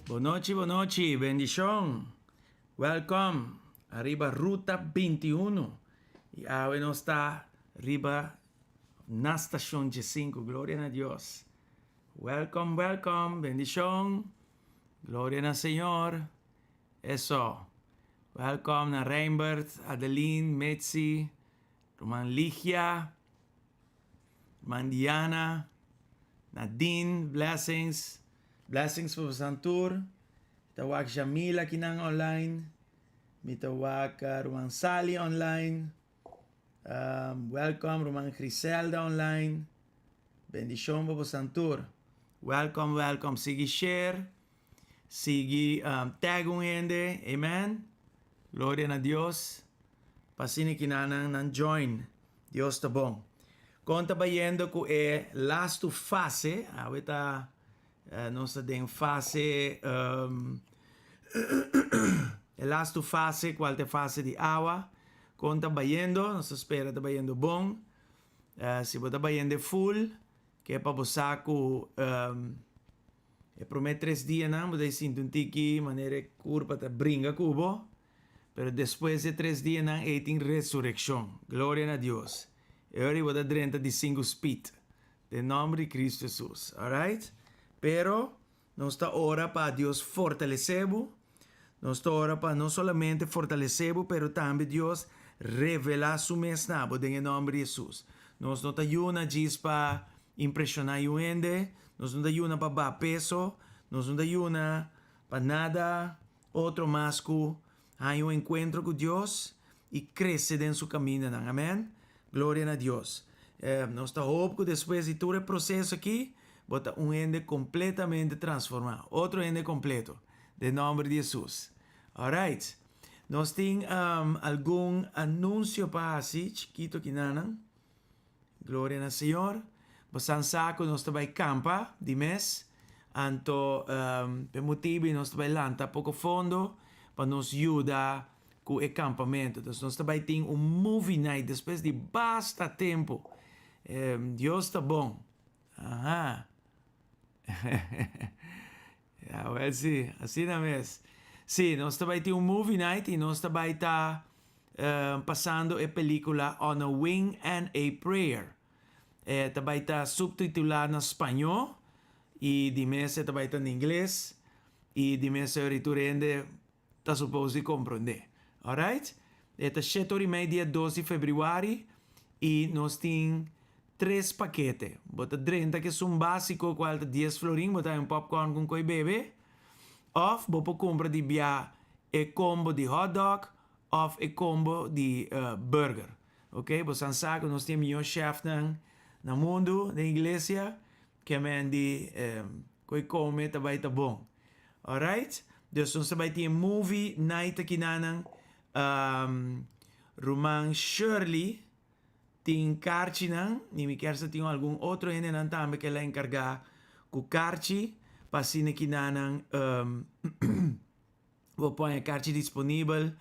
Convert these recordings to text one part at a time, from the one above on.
Bon nochi, bon nochi, bendishon. Welcome ariba Ruta 21. Y awe nos ta riba na Station G5. Gloria na Dios. Welcome, welcome, bendishon. Gloria na Señor. Eso. Welcome na Reinbert, Adeline, Mitzi, Ruman Ligia, Ruman Diana, Nadine, blessings. Blessings pa bosan tur. Mi ta wak Jamila kinan online. Mi ta wak Ruman Sally online. Um, welcome Ruman Griselda online. Bendishon pa bosan tur. Welcome, welcome. Sigui share. Sigui um, tag un hende. Amen. Gloria na Dios. Pa asina kinanan nan join. Dios ta bon. Kon ta bayendo ku e lastu fase? Awe ta nos ta den fase um, e lastu fase kual ta e fase di awa. Kon ta bayendo? Nos ta spera ta bayendo bon. Si bo ta bayendo e full, ke pa bo sa ku um, e prome tres dianan bo ta sinti un tiki manera e kurpa ta bringa ku bo. Pero despues di e tres dianan ei tin resurekshon. Gloria na Dios. E ora ei bo ta drenta di sinku spit. Den nòmber di Kristu Hesus. Alright? Pero nos ta ora pa Dios fortalesé bo. Nos ta ora pa no solamente fortalesé bo, pero tambe Dios revelá su mes na bo den e nòmber di Hesus. Nos no ta yuna djis pa impreshoná yu hende. Nos no ta yuna pa baha peso. Nos no ta yuna pa nada Otro mas ku haña un enkuentro ku Dios i krese den su kamindanan. Amen. Gloria na Dios. Nos ta hoop ku despues di tur e proseso aki, bo ta un hende kompletamente transformá. Otro hende kompleto. Den nòmber di Hesus. Alright. Nos tin algun anunsio pa hasi chikito kinanan. Gloria na Señor. Bosan sa ku nos ta bai kampa di mes, anto p'e motibu nos ta bai lanta poko fondo pa nos yuda ku e kampamentu. Entonces nos ta bai tin un movie night despues di basta tempu. Dios ta bon. Aha. Ya wel si, asina mes. Si, nos ta bai tin un movie night i nos ta bai ta pasando e pelicula On a Wing and a Prayer. E ta bai ta subtitula na spañó y di mes e ta bai ta na ingles y di mes e tur hende ta supos di comprende. Alright? E ta shete ora y mei dia dos di februari y nos tin tres pakete. Bo ta drenta cu esun basico cual ta dies florin, bo ta haña un popcorn cu un coy bebe. Of bo por cumpra di bia e combo di hotdog of e combo di burger. Ok, bo san sa cu nos tin e mihor chefnan na mundo den iglesia, kemen di cu e come ta bay ta bon. Alright, dus nos ta bay tin e movie night akinanan, Ruman Shirley tin karchinan y mi kier sa tin algun otro hendenan tambe ke la encarga cu karchi pa asina kinanan Bo pon e karchi disponibel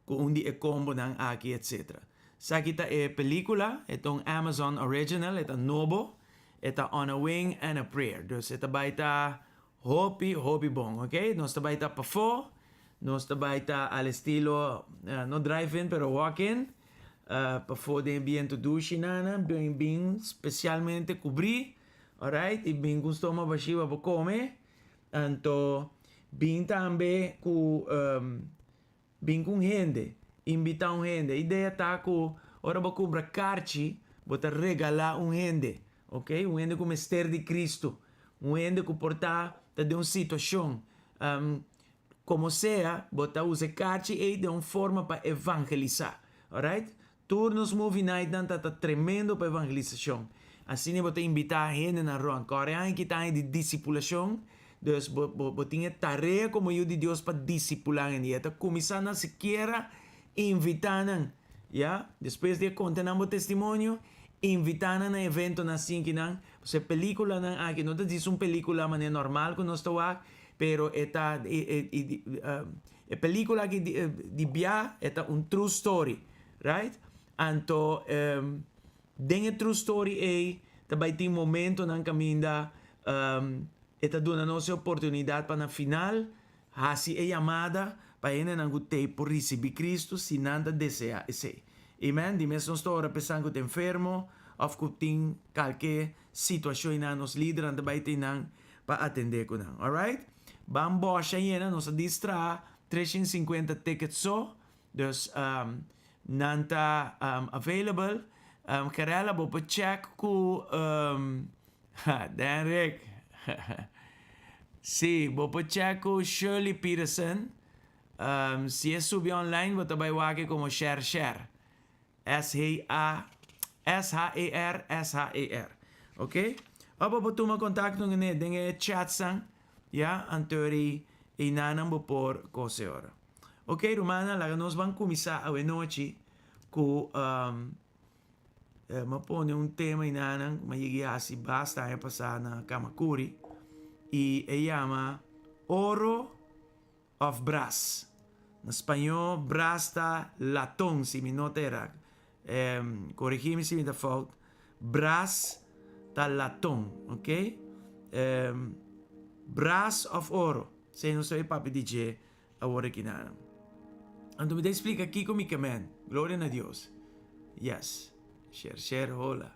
ku un di e kombonan aki etc. Esaki ta e pelikula, e ta un Amazon original, e ta nobo, e ta On a Wing and a Prayer. Dus e ta bai ta. Hopi, hopi bon, ok? Nos ta bai ta pafó, nos ta bai ta al estilo, no drive-in, pero walk-in, pafó den e bientu dushi nana, bin bin spesialmente kubrí, alright, i bin ku un stoma bashí pa bo kome, anto bin tambe ku Bin ku un hende, invitá un hende. E idea ta ku ora bo kumpra karchi, bo ta regalá un hende, ok? Un hende ku mester di Kristu, un hende ku por ta ta den un situashon. Komo sea, bo ta usa e karchi ei den un forma pa evangelisá, alright? Tur nos movie nightnan ta ta tremendo pa evangelisashon. Asina bo ta invitá hendenan rònt. Kòrè aña ki ta aña di disipulashon, dus bo bo bo tin e tarea komo yu di Dios pa disipulá hende. I e ta kuminsá nan sikiera invitá nan, ya. Despues di e konta nan bo testimonio, invitá nan na eventonan asinkinan. Pasobra e pelíkulanan aki no ta djis un pelíkula manera normal ku nos ta wak, pero e ta e e E pelicula aki di bia e ta un true story, right? Anto den e true story ei ta bai tin momentonan caminda e ta duna nos e oportunidad pa na final haci e yamada pa hendenan cu t'ei por ricibi Cristo si nan ta desea esei. Amen. Di mes nos ta ora p'esan cu ta enfermo of cu tin calke situacion einan nos lidernan ta bai t'einan pa atende cu nan. Alright? Ban bòsha yena, nos a distra 350 tickets so, dus nan ta available. Gerella bo por check ku Denrick, si bo por check ku Shirley Peterson, si e subi online bo ta bai wak e komo Sher Sher. S-H-A, S-H-E-R, S-H-E-R. Ok? Òf bo por tuma kontakto kuné den e chatsan, ya, anto ri einanan bo por kose ora. Ok, rumannan, laga nos ban kuminsá awenochi ku mi a pone un tema einanan ku mi a yega i hasi basta aña pasá na Kamakuri i e yama Oro Of bras. Na spañó bras ta latón si mi no ta era. Corregí mi si mi ta fout. Bras ta latón, ok? Bras of oro. Esei nos ta bay papia di dje awor aki nan. Anto mi ta explica kico mi kemen. Gloria na Dios. Yes. Sher sher hola.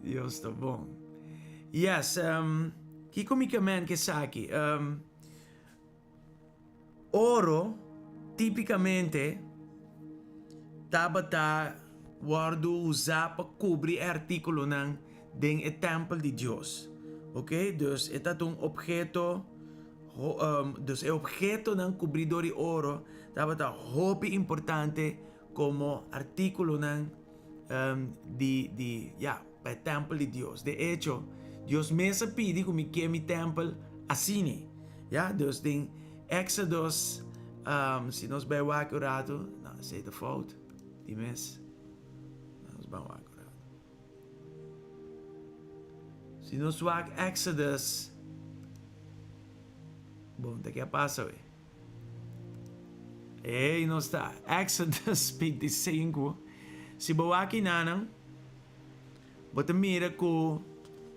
Dios ta bon. Yes, um, kiko mi kemen ke esaki? Um, oro tipicamente tabata wordo usa pa cubri e articulonan den e tempel di Dios. Ok, dus e tabata un obheto, um, dus e obhetonan cubri door di oro tabata hopi importante como articulonan di, di, ya, pa e tempel di Dios. De hecho, Dios mes a pidi ku mi ke mi tempel asini. Ya, dus den Exodus, um, si nos bai wak un rato, no, esei ta fout, di mes. Nos ban wak un rato. Si nos wak Exodus, bon, ta ke a pasa we? Ey, nos ta. Exodus 25. Si bo wak enanan, bo ta mira ku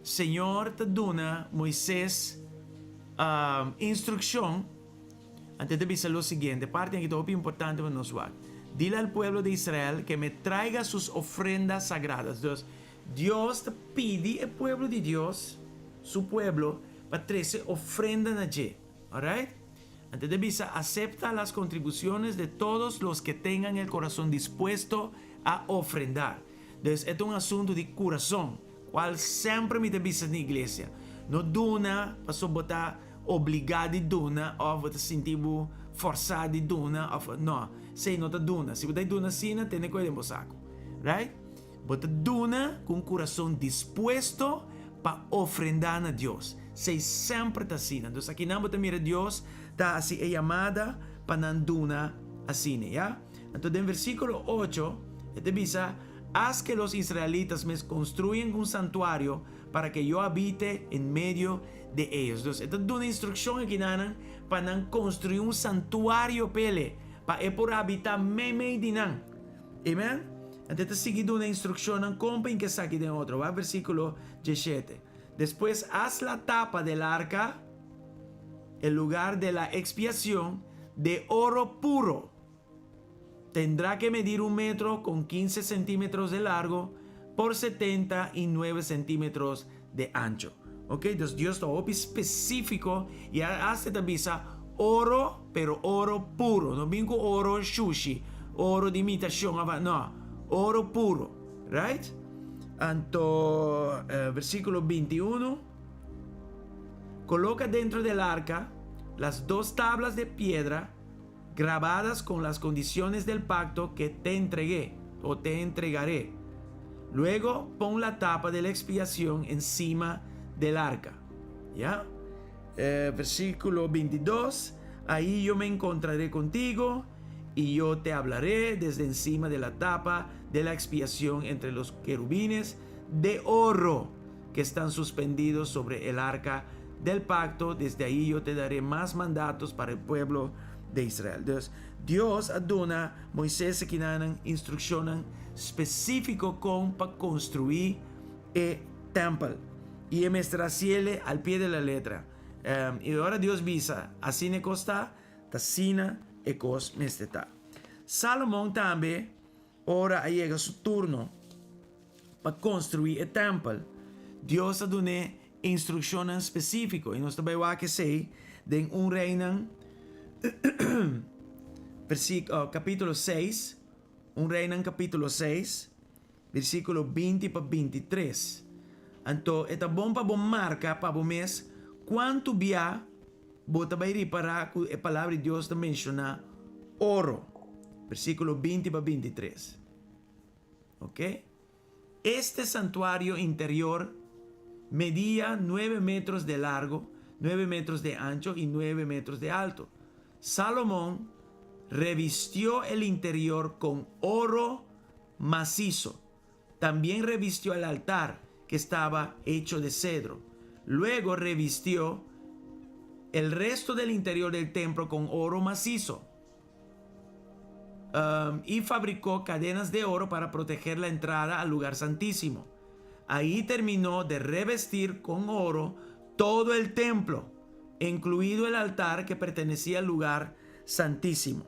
Señor ta duna Moises instrukshon. Anto e ta bisa lo siguiente, parti aki ta hopi importante pa nos wak. Dile al pueblo de Israel ke me traiga sus ofrendas sagradas. Dus, Dios ta pidi e pueblo di Dios, su pueblo, pa trese ofrenda na dje. Alright? Anto ta bisa, Acepta las contribuciones de todos los que tengan el corazón dispuesto a ofrendar. Dus e ta un asuntu di curason, cual semper mi ta bisa den iglesia. No duna pasobra bo ta obligá di duna of bo ta sinti bo forsá di duna of no, esei no ta duna. Si bo ta duna asina, tene cu e den bo saco. Right? Bo ta duna ku un kurason dispuesto pa ofrendá na Dios. Esei semper ta asina. Entonces akinan bo ta mira Dios ta hasi e yamada pa nan duna asina, ya. Anto den versíkulo ocho e ta bisa, Haz que los israelitas me construyen un santuario para que yo habite en medio de ellos. Entonces e ta duna instrukshon akinanan pa nan konstruí un santuario p'e, pa e por habitá meimei di nan. Amen? Anto e ta sigui duna instrukshonnan kon pa inke esaki den otro. Wak versíkulo diesshete. Despues haz la tapa del arca, el lugar de la expiacion, de oro puro. Tendrá que medir un metro con 15 centímetros de largo por 79 centímetros de ancho. Ok, dus Dios ta hopi spesífiko i a hasta ta bisa oro, pero oro puro. No bin ku oro shushi, oro di imitashon, no, oro puro. Right? Anto, versíkulo 21, Coloca dentro del arca las dos tablas de piedra grabadas con las condiciones del pacto que te entregué o te entregaré. Luego pon la tapa de la expiación encima del arca. ¿Ya? Eh, versículo 22. Ahí yo me encontraré contigo y yo te hablaré desde encima de la tapa de la expiación entre los querubines de oro que están suspendidos sobre el arca del pacto. Desde ahí yo te daré más mandatos para el pueblo de Israel. Dus, Dios a duna Moises akinanan instrukshonnan spesífiko kon pa konstruí e tèmpel. I e mester hasiele al pie de la letra. I ora Dios bisa, Asina e kos ta, ta asina e kos mester ta. Salomon tambe, ora a yega su turno pa konstruí e tèmpel, Dios a dun'é instrukshonnan spesífiko. I nos ta bai wak esei den Un Reinan, kapítulo seis, Un Reinan kapítulo seis, versíkulo 20 pa 23. Anto e ta bon pa bo marka pa bo mes kuantu bia bo ta bai ripará ku e Palabra di Dios ta menshoná oro. Versíkulo 20 pa 23. Ok? Este santuario interior medía nuebe metros de largo, nuebe metros de ancho y nuebe metros de alto. Salomón revistió el interior con oro macizo. También revistió el altar, que estaba hecho de cedro. Luego revistió el resto del interior del templo con oro macizo. Y fabricó cadenas de oro para proteger la entrada al lugar santísimo. Ahí terminó de revestir con oro todo el templo, incluido el altar que pertenecía al lugar santísimo.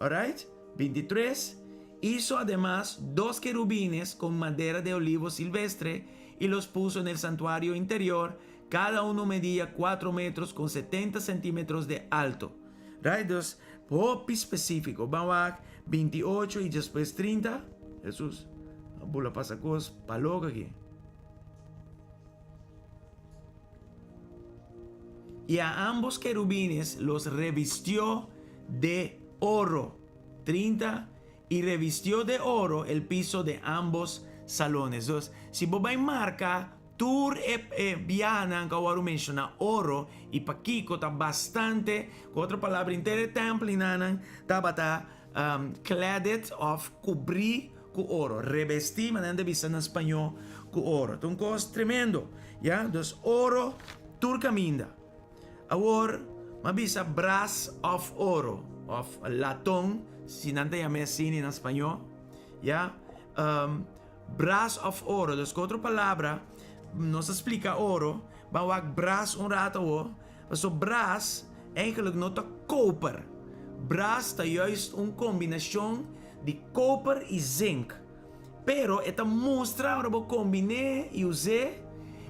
Alright? 23. Hizo además dos querubines con madera de olivo silvestre y los puso en el santuario interior. Cada uno medía 4 metros con 70 centímetros de alto. Right? Dus, hopi spesífiko. Ban wak 28 i despues 30. Hesus, a bula pasa kos pa loko aki. Y a ambos querubines los revistió de oro. 30 y revistió de oro el piso de ambos salones. Dus, si bo bai marca tur e e biahanan ku a wòrdu menshoná oro i pakiko ta bastante, ku otro palabra henter e tèmpel i nannan tabata cladded òf kubrí ku oro, rebestí manera nan ta bisa na spañó ku oro. Ta un kos tremendo, ya. Dus oro tur kaminda. Awor, m'a bisa bras òf oro, òf laton, si nan ta yam'é asina na spañó, ya. Bras òf oro, dus ku otro palabra, nos a splika oro, ban wak bras un rato awor, pasobra bras eigenlijk no ta koper. Bras ta juist un kombinashon di koper i zink. Pero e ta mustra ora bo kombin'é i us'é,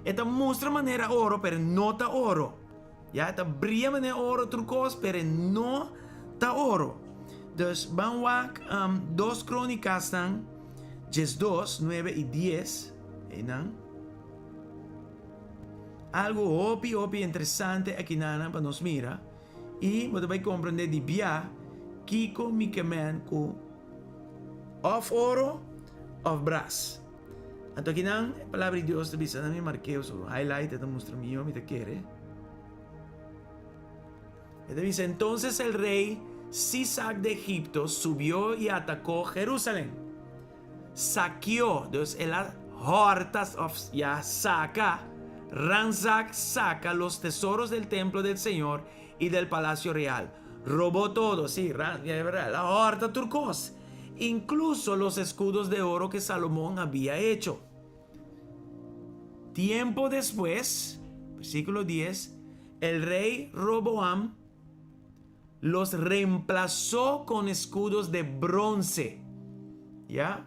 e ta mustra manera oro, pero e no ta oro. Ya, e ta bria manera oro tur kos, pero e no ta oro. Dus ban wak Dos Kronikasnan 12, 9 i 10, einan. Algu hopi hopi interesante akinanan pa nos mira i bo ta bai komprendé di bia kiko mi ke men ku òf oro òf bras. Anto akinan e palabra di Dios ta bisa na mi markeo su highlight e ta mustra mi yo mi ta kere. E ta bisa entonces el rey Sisac de Egipto subió y atacó Jerusalén. Sakeó, dus el a hòrta òf ya saka, ransack, saka los tesoros del templo del Señor y del palacio real. Robó todo, sí, el a hòrta tur kos, inkluso los escudos de oro ke Salomon había hecho. Tiempo despues, versíkulo dies, el rei Roboam los reemplasó con escudos de bronce. Ya?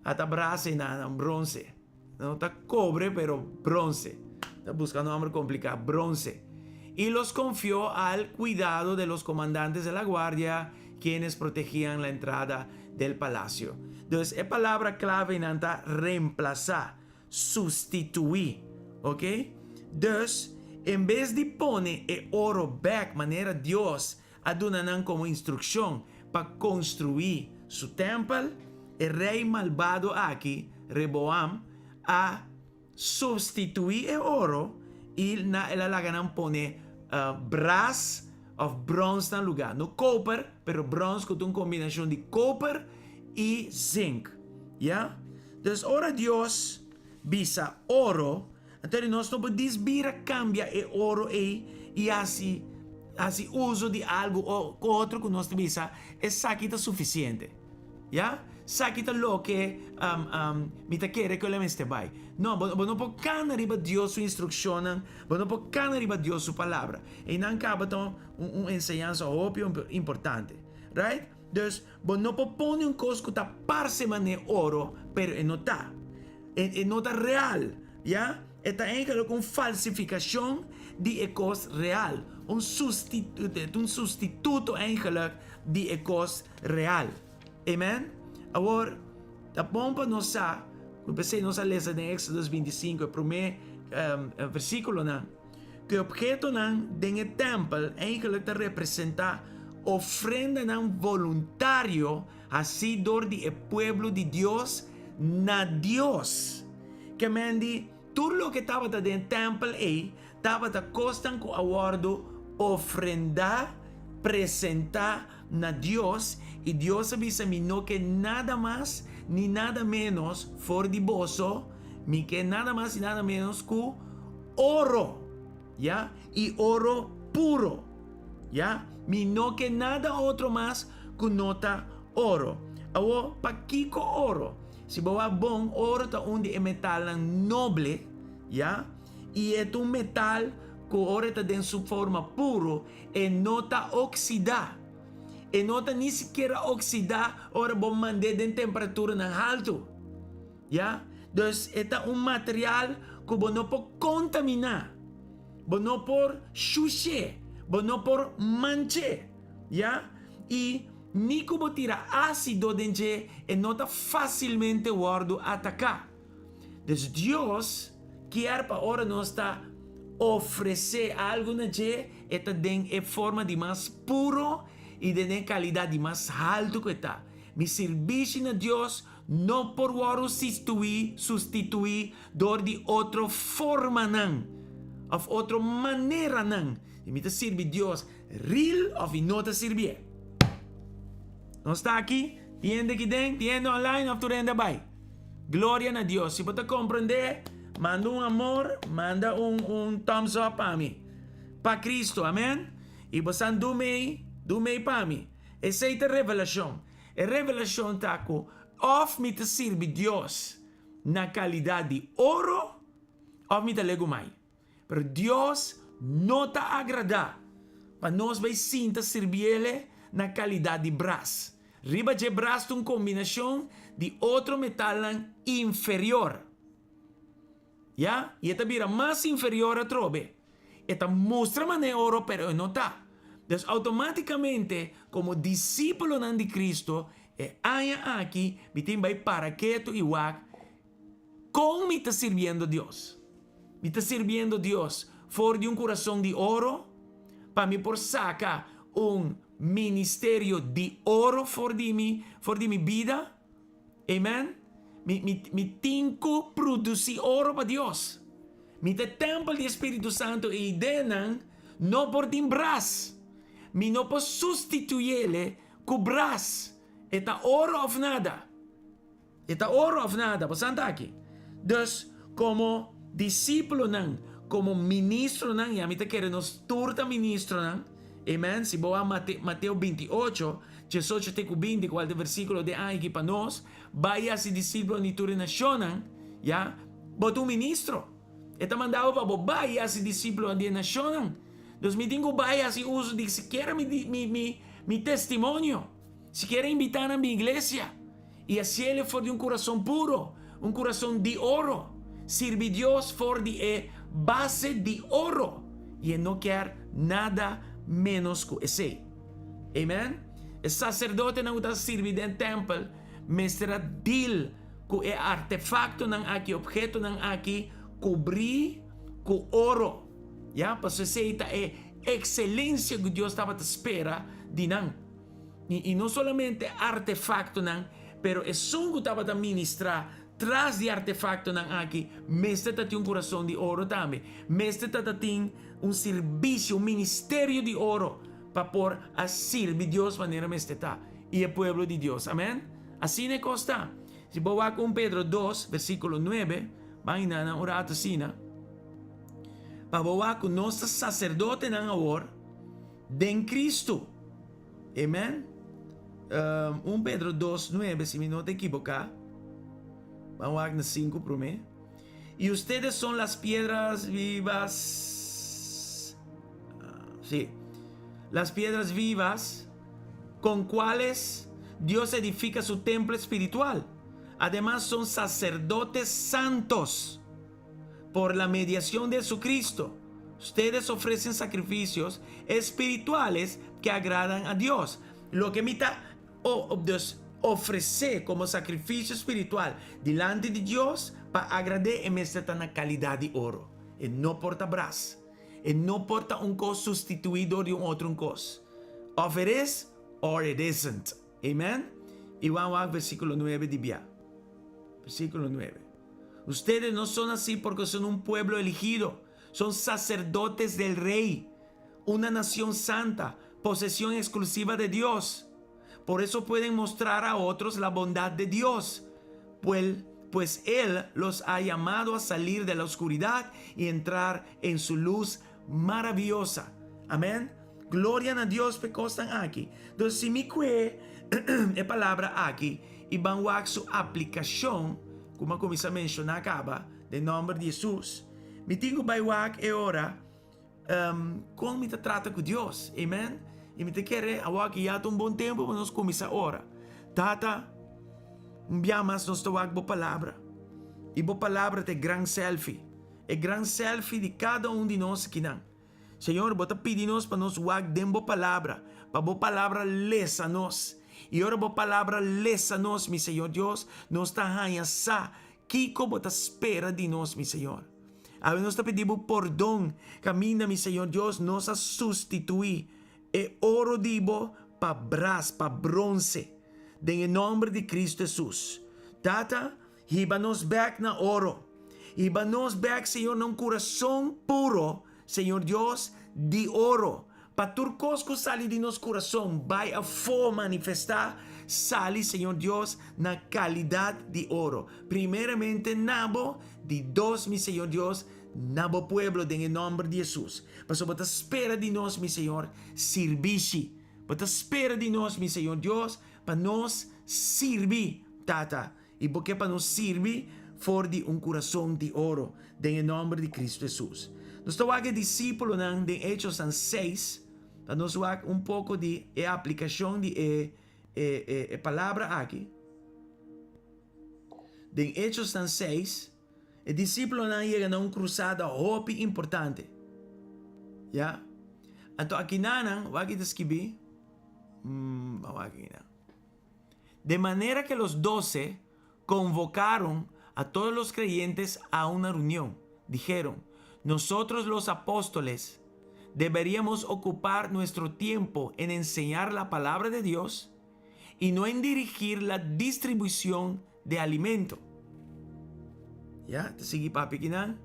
Ata brasa i nada, bronce. No ta cobre, pero bronce. Ta busca nomber complica, bronce. Y los confió al cuidado de los comandantes de la guardia, quienes protegían la entrada del palacio. Dus e palabra clave nan ta reemplaza, sustituí. Ok? Dus, en bes di pone e oro bek manera Dios a duna nan komo instrukshon pa konstruí su tèmpel, e rei malbado aki, Reboam, a sustituí e oro i na el a laga nan pone bras òf bròns na lugá. No koper, pero bròns ku ta un kombinashon di koper i zink. Ya? Dus ora Dios bisa oro, Anto di nos no por dis bira cambia e oro ei y haci haci uso di algo o otro cu nos ta bisa esaki ta suficiente. Ya? Esaki ta loke mi ta kere cu el a mester bay. No, bo bo no por cana riba Dios su instruccionnan, bo no por cana riba Dios su palabra. Einan caba ta un un enseñansa hopi importante. Right? Dus bo no por pone un cos cu ta parce manera oro pero e no ta. E no ta real, ya. E ta eigenlijk un falsificacion di e cos real. Un un sustituto eigenlijk di e cos real. Amen? Awor, ta bon pa nos sa, cu p'esey nos a lesa den Exodus 25, e prome versiculonan, cu e obhetonan den e tempel eigenlijk ta representa ofrendanan voluntario Hasí dor di e pueblo di Dios na Dios. Ke men di, tur loke tabata den e tèmpel ei tabata kosnan ku a wòrdu ofrendá, presentá na Dios, i Dios a bisa, Mi no ke nada mas ni nada ménos for di boso, mi ke nada mas ni nada ménos ku oro, ya, i oro puro. Ya, mi no ke nada otro mas ku no ta oro. Awor, pakiko oro? Si bo wak bon, oro ta un di e metalnan noble, ya, i e ta un metal ku ora e ta den su forma puro, e no ta oksidá. E no ta ni sikiera oksidá ora bo mand'é den temperaturanan haltu. Ya, dus e ta un material ku bo no por kontaminá. Bo no por shush'é, bo no por manch'é, ya? I ni ku bo tira ásido den dje, e no ta fásilmente wòrdu ataká. Dus Dios kier pa ora nos ta ofresé algu na dje, e ta den e forma di mas puro i den e kalidat di mas haltu ku e ta. Mi sirbishi na Dios no por wòrdu sistuí, sustituí, dor di otro formanan òf otro maneranan. Si mi ta sirbi Dios real òf mi no ta sirbié. Nos ta aki, tin hende aki den, tin hende online òf tur hende a bai. Gloria na Dios. Si bo ta komprendé, manda un amor, manda un un thumbs up pa mi. Pa Cristo, amen. I bo san du mei, du mei pa mi. Esei ta revelashon. E revelashon ta ku òf mi ta sirbi Dios na kalidat di oro òf mi ta legumai. Pero Dios no ta agradá pa nos bai sinta sirbiele na kalidat di bras. Riba dje bras ta un kombinashon di otro metalnan inferior. Ya, i e ta bira mas inferior atrobe. E ta mustra manera oro, pero e no ta. Dus automáticamente, komo disípulonan di Cristo, e aña aki mi tin bai para ketu i wak kon mi ta sirbiendo Dios. Mi ta sirbiendo Dios for di un kurason di oro pa mi por saka un ministerio di oro for di mi, for di mi bida? Amen. Mi, mi, mi tin ku produsí oro pa Dios. Mi ta e tèmpel di e Spiritu Santu i ideanan no por tin bras. Mi no por sustituyele ku bras. E ta oro òf nada. E ta oro òf nada. Bo sa aki? Dus, komo disípulonan, komo ministronan, i ami ta kere nos tur ta ministronan, amen, si bo a Mateo 28, 18 te ku 20, kual ta e versíkulo den aña aki pa nos, bai hasi disípulo di tur e nashonnan, ya, bo ta un ministro. E ta manda bo pa bo bai i hasi disípulonan di e nashonnan. Dus mi tin ku bai hasi uso di sikiera mi mi mi mi testimonio, sikiera invitá nan bin iglesia i hasiel for di un kurason puro, un kurason di oro, sirbi Dios for di e base di oro i e no kier nada ménos ku esei. Amen. E saserdotenan ku ta sirbi den tèmpel mester a deal ku e artefaktonan aki, ophetonan aki kubrí ku oro. Ya, pasobra esei ta e ekselensia ku Dios tabata spera di nan. I, i no solamente artefaktonan, pero esun ku tabata ministrá tras di artefaktonan aki mester ta tin un kurason di oro tambe. Mester ta ta tin un sirbisio, un ministerio di oro pa por a sirbi Dios manera mester ta i e pueblo di Dios. Amen. Asina e kos ta. Si bo wak un Pedro dos, versíkulo nuebe, ban hina nan un ratu asina, pa bo wak ku nos ta saserdotenan awor den Kristu. Amen. Un Pedro dos, nuebe, si mi no ta ekiboká. Ban wak na sinku promé. Y ustedes son las piedras vivas. Sí. Las piedras vivas con cuales Dios edifica su templo espiritual. Además son sacerdotes santos por la mediación de Jesucristo. Ustedes ofrecen sacrificios espirituales que agradan a Dios. Loke mi ta dus ofresé komo sakrifisio spiritual dilanti di Dios pa agrad'é e mester ta na kalidat di oro. E no por ta bras. E no por ta un kos sustituí dor di un otro un kos. Of it is or it isn't. Amen? I wan wak versíkulo nuebe di bia. Versíkulo nuebe. Ustedes no son así porque son un pueblo eligido, son sacerdotes del Rey, una nación santa, posesión exclusiva de Dios. Por eso pueden mostrar a otros la bondad de Dios, pues, pues Él los ha llamado a salir de la oscuridad y entrar en su luz maravillosa. Amén. Gloria na Dios p'e kosnan aki. Entonces, si mi kue e palabra aki i ban wak su aplikashon, ku mi a kuminsá menshoná kaba, den nòmber di Hesus, mi tin ku bai wak e ora Kon mi ta trata ku Dios? Amen. I mi ta kere awor-aki ya ta un bon tempu pa nos kuminsá ora. Tata, un bia mas nos ta wak bo palabra. I bo palabra ta e gran selfie. E gran selfie di kada un di nos akinan. Señor, bo ta pidi nos pa nos wak den bo palabra, pa bo palabra lesa nos. I ora bo palabra lesa nos, mi Señor Dios, nos ta haña sa kiko bo ta spera di nos, mi Señor. Awe nos ta pidi bo pordon kaminda, mi Señor Dios, nos a sustituí e oro di bo pa bras, pa bronse, den e nòmber di Kristu Hesus. Tata, hiba nos bèk na oro. Hiba nos bèk, Señor, na un kurason puro, Señor Dios, di oro, Pa tur kos ku sali di nos kurason bai afó manifestá, sali, Señor Dios, na kalidat di oro. Primeramente na Bo, di dos, mi Señor Dios, na Bo pueblo, den e nòmber di Hesus. Pasobra Bo ta spera di nos, mi Señor, sirbishi. Bo ta spera di nos, mi Señor Dios, pa nos sirbi, Tata. I Bo ke pa nos sirbi for di un kurason di oro, den e nòmber di Kristu Hesus. Nos ta wak e disípulonan den Hechosnan seis, pa nos wak un poko di e aplikashon di e e e palabra aki. Den Hechosnan seis, e disípulonan yega na un krusada hopi importante. Ya. Anto akinanan, wak i ta skibí, mm, wak akinan. De manera que los doce convocaron a todos los creyentes a una reunión. Dijeron, nosotros los apóstoles deberíamos ocupar nuestro tiempo en enseñar la palabra de Dios y no en dirigir la distribución de alimento. Ya, te sigue papi kinan.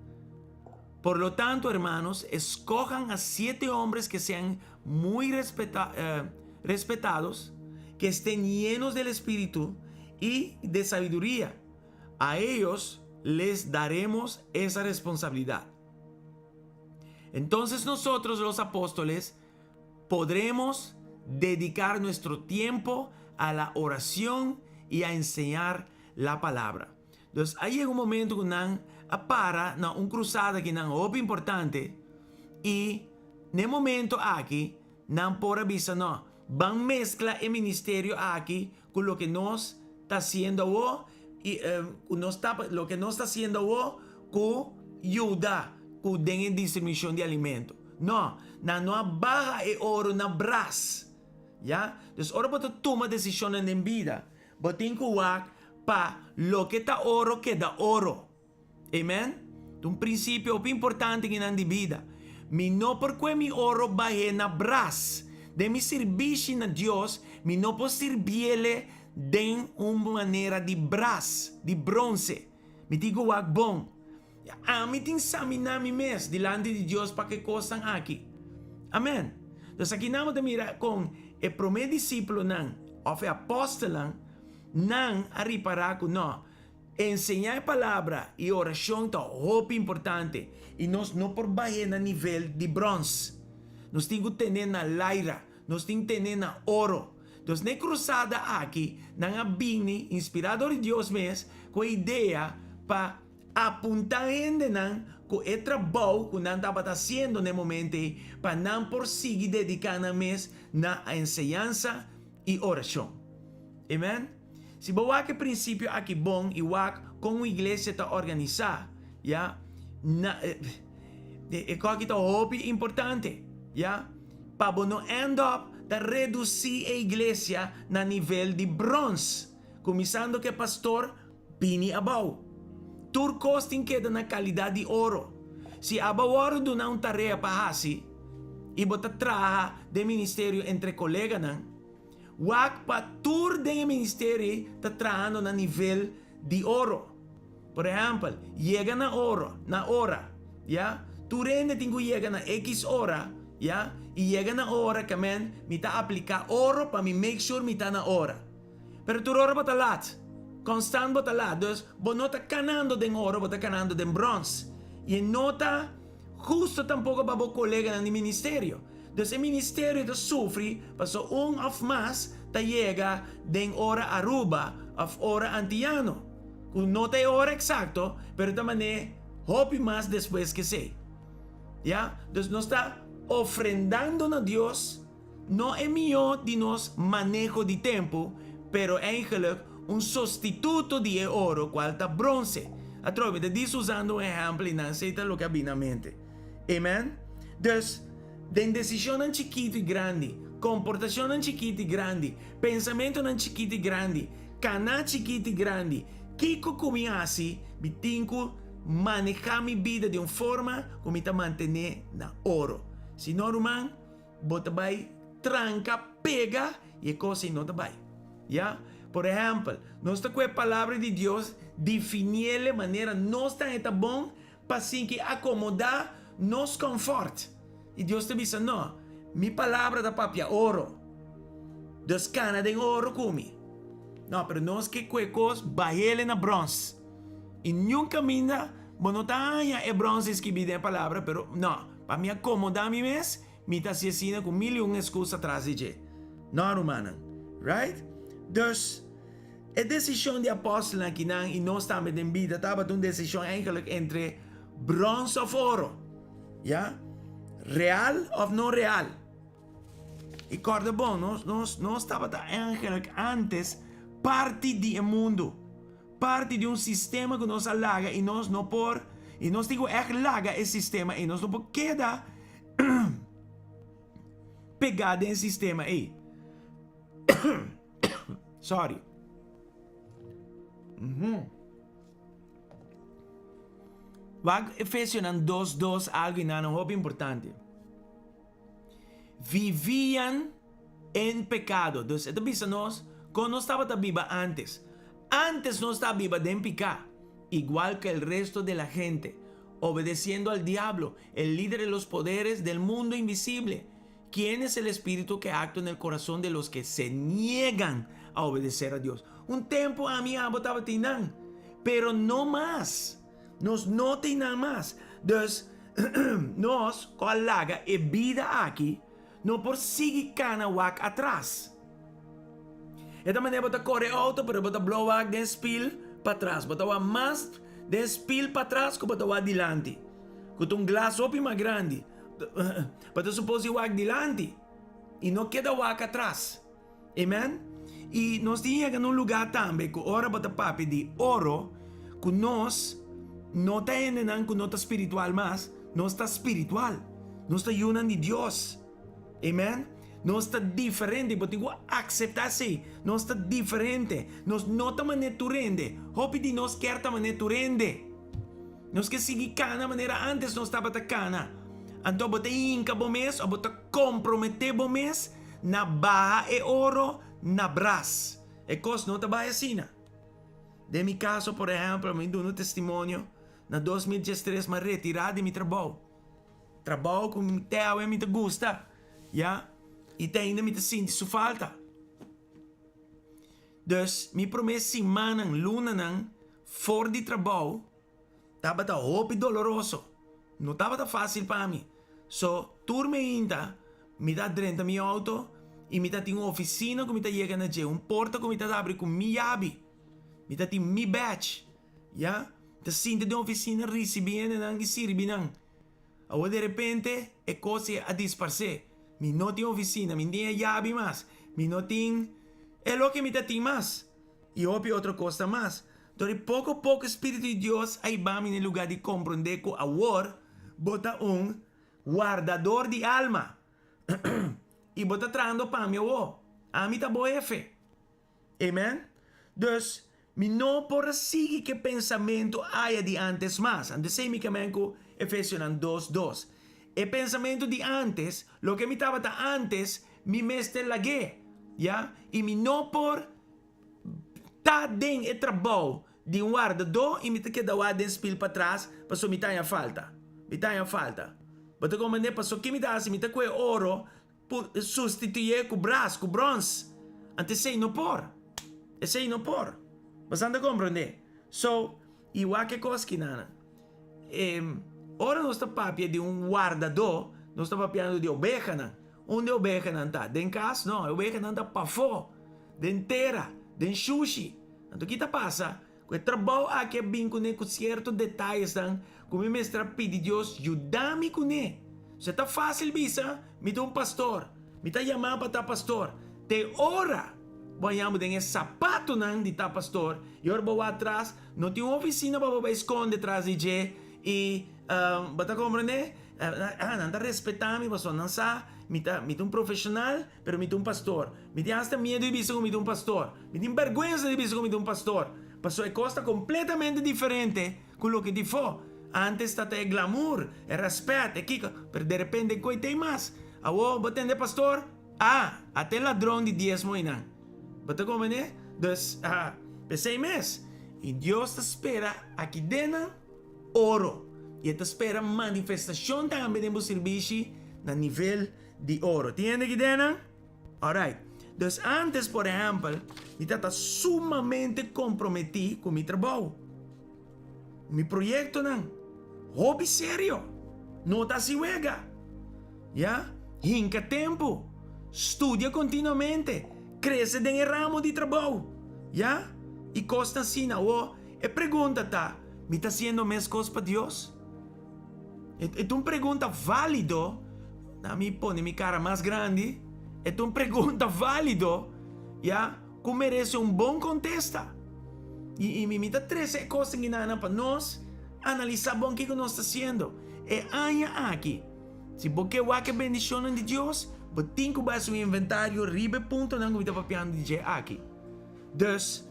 Por lo tanto, hermanos, escojan a siete hombres que sean muy respeta eh, respetados, que estén llenos del Espíritu y de sabiduría. A ellos les daremos esa responsabilidad. Entonces nosotros los apóstoles podremos dedicar nuestro tiempo a la oración y a enseñar la palabra. Dus a yega un momento ku nan a para na un krusada kinan hopi importante i n'e momento aki nan por a bisa no, ban meskla e ministerio aki ku loke nos ta hasiendo awo i ku nos ta loke nos ta hasiendo awo ku yuda ku den e distribushon di alimento. No, nan no a baha e oro na bras. Ya, dus ora bo ta tuma desishonnan den bida, bo tin ku wak pa loke ta oro keda oro. Amen? Ta un prinsipio hopi importante kinan di bida. Mi no por kue mi oro bah'é na bras. Den mi sirbishi na Dios, mi no por sirbiele den un manera di bras, di bronse. Mi tin ku wak bon. Ami tin saminá mi mes dilanti di Dios pa ke kosnan aki. Amen. Dus akinan bo ta mira kon e promé disiplonan òf e apòstelnan nan a ripará ku nò, enseñá e palabra i orashon ta hopi importante i nos no por bah'é na nivel di bròns. Nos tin ku ten'é na laira, nos tin ten'é na oro. Dus n'e krusada aki nan a bini, inspirá dor di Dios mes, ku e idea pa Apuntá hendenan ku e trabou ku nan tabata hasiendo na e momento ei pa nan por sigui dediká nan mes na enseñansa i orashon. Amen. Si bo wak e prinsipio aki bon i wak kon un iglesia ta organisá, ya, na, e kos aki ta hopi importante, ya, pa bo no end up ta redusí e iglesia na nivel di brons, kuminsando ku e pastor Bini abou. Tur kos tin keda na kalidat di oro. Si abo a wòrdu duna un tarea pa hasi i bo ta traha den ministerio entre koleganan, wak pa tur den e ministerio ta trahando na nivel di oro. Por ehèmpel, yega na oro, na ora, ya. Tur hende tin ku yega na ekis ora, ya, i yega na ora ke men mi ta apliká oro pa mi make sure mi ta na ora. Pero tur ora bo ta lat. Konstant bo ta lat. Dus bo no ta kanando den oro, bo ta kanando den brons. I e no ta husto tampoko pa bo koleganan di ministerio. Dus e ministerio ta sufri paso un òf mas ta yega den ora Aruba òf ora Antiyano, ku no ta e ora eksakto, pero ta man'é hopi mas despues ke esei. Ya? Dus nos ta ofrendando na Dios. No e mihó di nos maneho di tempu, pero eigenlijk un sostituto di e oro cual ta bronce. Atrobe mi ta dis usando un ehempel y nan esey ta loke a bini na mente. Amen? Dus, den decisionnan chikito y grandi, comportacionnan chikito y grandi, pensamentonan chikito y grandi, cana chikito y grandi, kico cu mi haci, mi tin cu maneha mi bida di un forma cu mi ta mantene na oro. Si no, ruman, Bo ta bai tranka, pega, i e kos ei no ta bai. Ya? Por ehèmpel, nos ta ku e Palabra di Dios definiel e manera nos ta heta bon pa sinki akomodá nos kòmfòrt. I Dios ta bisa, No, mi Palabra ta papia oro. Dus kana den oro ku mi. No, pero nos ke ku e kos bahele na bròns. I niun kaminda bo no ta haña e bròns eskibí den e Palabra, pero no. Pa mi akomodá mi mes, mi ta hasi asina ku mil i un eskusa tras di dje. No, rumannan. Right? Dus, e desishon di apòstelnan akinan i nos tambe den bida tabata un desishon eigenlijk entre bròns òf oro. Ya? Real òf no real. I kòrda bon, nos, nos, nos tabata eigenlijk ántes parti di e mundu. Parti di un sistema ku nos a laga i nos no por, i nos tin ku ègt laga e sistema ei, nos no por keda pegá den e sistema ei. Sorry. Wak Efesionan 2:2 algu i nan hopi importante. Vivían en pecado. Dus e ta bisa nos kon nos tabata biba antes. Antes nos ta biba den piká, igual ke el resto de la gente, obedeciendo al diablo, el lider de los poderes del mundo invisible, quien es el espíritu que actua en el corazón de los que se niegan a obedecer a Dios. Un tempu ami i abo tabatin nan, pero no mas. Nos no tin nan mas. Dus, nos ku a laga e bida aki no por sigui kana wak atras. E ta manera bo ta kore outo pero bo ta blow wak den spil patras. Bo ta wak mas Den spil patras ku bo ta wak dilanti, ku ta un glas hopi mas grandi. Bo ta supos di wak dilanti i no keda wak atras. Amen? I nos tin yega na un lugá tambe ku ora bo ta papia di oro, ku nos no ta hendenan ku no ta spiritual mas, nos ta spiritual. Nos ta yunan di Dios. Amen? Nos ta diferente, bo tin ku akseptá esei. Nos ta diferente. Nos no ta manera tur hende. Hopi di nos kier ta manera tur hende. Nos ke sigui kana manera ántes nos tabata kana. Anto bo ta hinka bo mes òf bo ta komprometé bo mes na baha e oro na bras. E kos no ta bai asina. Den mi kaso, por ehèmpel, mi duna testimonio, na 2013 mi a retirá di mi trabou. Trabou ku te awe mi ta gusta, ya, i te ainda mi ta sinti su falta. Dus, mi promé simannan, lunanan for di trabou tabata hopi doloroso. No tabata fásil pa mi. So, tur meinta mi ta drenta mi outo i mi ta tin un ofisina ku mi ta yega na dje, un porta ku mi ta habri ku mi yabi. Mi ta tin mi badge, ya. Mi ta sinta den ofisina risibí hendenan i sirbi nan. Awor derepente e kos ei a disparsé. Mi no tin ofisina, mi no tin e yabi mas, mi no tin e loke mi ta tin mas i hopi otro kos ta mas. Dor di poko poko e Spiritu di Dios a hiba mi na e lugá di komprondé ku awor bo ta un wardador di alma i bo ta trahando pa mi awor. Ami ta bo hefe. Amen. Dus, mi no por a sigui ku e pensamentu aya di ántes mas. Anto esei mi ke men ku Efesionan dos, dos. E pensamentu di ántes, loke mi tabata ántes, mi mester lag'é, ya? I mi no por ta den e trabou di un wardadó i mi ta keda wak den spil patras pasobra mi ta haña falta. Mi ta haña falta. Bo ta komprendé? Pasobra ke mi ta hasi? Mi ta kohe oro Por sustituyé ku bras, ku brons. Anto esei no por. Esei no por. Bosan ta komprondé? So, i wak e kos kinan. E, ora nos ta papia di un wardadó, nos ta papiando di obehanan. Unda e obehanan ta? Den kas? No, e obehanan ta pafó, den tera, den shushi. Anto ki ta pasa? Ku e trabou aki a bin kuné ku sierto detayesnan ku mi mester a pidi Dios yuda mi kuné. So e ta fásil bisa, Mi ta un pastor. Mi ta yamá pa ta pastor. Te ora bo a yama den e sapatonan di ta pastor i ora bo wak atras, no tin un ofisina pa bo bai skonde tras di dje i bo ta komprendé? Ah, nan ta respetá mi pasobra nan sa mi ta mi ta un profeshonal. Pero mi ta un pastor. Mi tin hasta miedu di bisa ku mi ta un pastor. Mi tin bèrgwensa di bisa ku mi ta un pastor. Pasobra e kos ta kompletamente diferente ku loke di fo. Ántes ta ta e glamour, e rèspèt, e kiko. Pero derepente e koi t'ei mas. Awor bo tende pastor? Ah, ata e ladron di diesmo einan. Bo ta komprendé? Dus, p'esei mes. I Dios ta spera aki den nan oro. I e ta spera manifestashon tambe den bo sirbishi na nivel Di oro. Tin hende ki den nan? Alright. Dus antes, por ehempel, mi tata sumamente komprometí ku mi trabou. Mi proyektonan. Hopi serio. No ta hasi wega. Ya? Hinka tempu. Studia kontinuamente. Krese den e ramo di trabou. Ya? I kosnan asina. Awor, e pregunta ta, mi ta hasiendo meskos pa Dios? E ta un pregunta válido. Na mi pone mi cara mas grandi. E ta un pregunta válido, ya, ku merese un bon kontesta. I, i mi, mi ta trese e kos nan pa nos analisá bon kiko nos ta hasiendo. E aña aki, si bo ke wak e bendishonnan di Dios, bo tin ku bai hasi un inventario riba e puntonan ku mi ta papiando di dje aki. Dus,